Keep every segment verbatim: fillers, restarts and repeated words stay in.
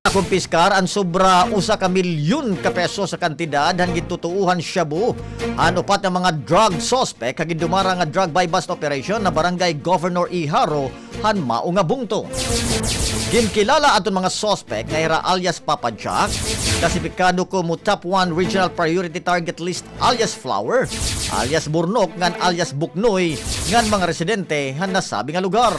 Nakumpiskar an sobra usa ka milyon ka pesos sa kantidad han gintutuohan shabu han upat nga mga drug suspect ha gindumara nga drug buy-bust operation ha Barangay Governor Ijaro han mao nga bungto. Ginkilala adton mga suspect nga hira alias Papa Jack, klasipikado komo top one regional priority target list alias Flower, alias Burnok ngan alias Buknoy ngan mga residente han nasabi nga lugar.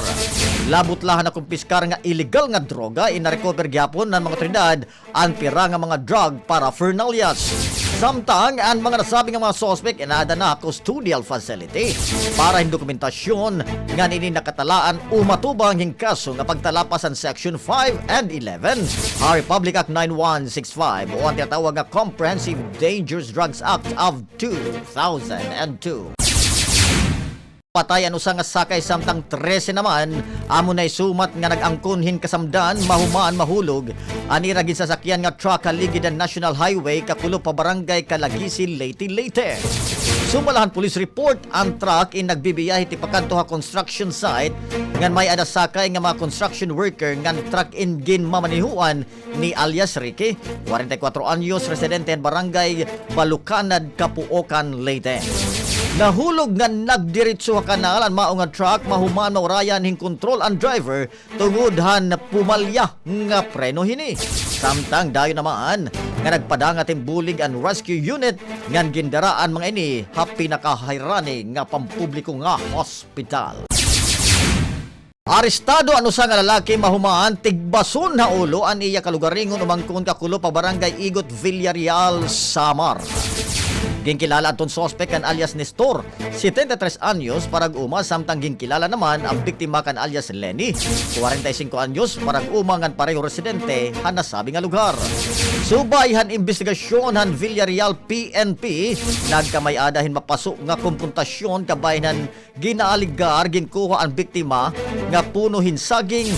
Labot la han nakumpiskar nga illegal nga droga, inarecover gihapon han mga otoridad an pira nga mga drug paraphernalias. Samtang an mga nasabi nga mga suspect inaada na ha custodial facility para hin dokumentasyon ngan ini nakatalaan umatubang hin kaso nga pagtalapas han Section five and eleven ha Republic Act nine one six five o an tinatawag nga Comprehensive Dangerous Drugs Act of two thousand and two. Patay an usa nga sakay samtang trese naman amo nay sumat nga nag-angkon hin kasamdan mahuman mahulog an ira ginsasakyan nga truck ha ligid han National Highway kakulop ha Barangay Calaguisi, Leyte, Leyte. Sumala han police report, an truck in nagbibiyahe tipakadto ha construction site ngan may-ada sakay nga mga construction worker ngan truck in ginmamanehoan ni alias Ricky, kwarenta y kwatro anyos, residente han Barangay Balucanad, Capuocan, Leyte. Nahulog ngan nagdiretso ha kanal an mao nga truck mahuman maurayan hin kontrol an driver tungod han pumalya nga preno hini. Samtang dayon naman nga nagpadangat hin bulig an rescue unit ngan gindara an mga ini ha pinakahayrani nga pampubliko nga hospital. Arestado an usa nga lalaki mahuman tigbason ha ulo an iya kalugaringon umangkon kakulop ha Barangay Igot, Villareal, Samar. Ginkilala adton suspek kan alias Nestor, setenta y tres anyos, parag-uma, samtang ginkilala naman an biktima kan alias Lenny, kwarenta y singko anyos, parag-uma ngan pareho residente han nasabi nga lugar. Subay han imbestigasyon han Villareal P N P, nagkamay-ada hin mapaso nga komprontasyon kabahin han ginaalegar ginkuha an biktima nga puno hin saging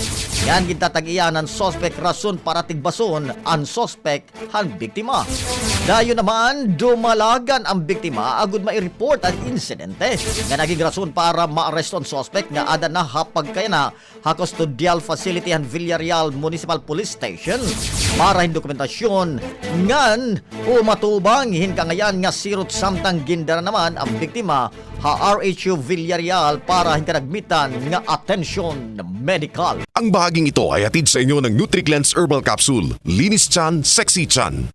ngan gintatag-iya han suspek rason para tigbason an suspek han biktima. Dayon naman, dumalagan an biktima agod mai-report an insidente nga naging rason para maaresto an suspek nga ada na ha pagkayana ha custodial facility han Villareal Municipal Police Station para hin dokumentasyon ngan umatubang hin kaangayan nga sirot samtang gindara naman an biktima ha R H U Villareal para hin kadagmitan nga atensyon medikal. Ang bahaging ito ay hatid sa inyo ng Nutriclens Herbal Capsule. Linis tiyan, sexy tiyan.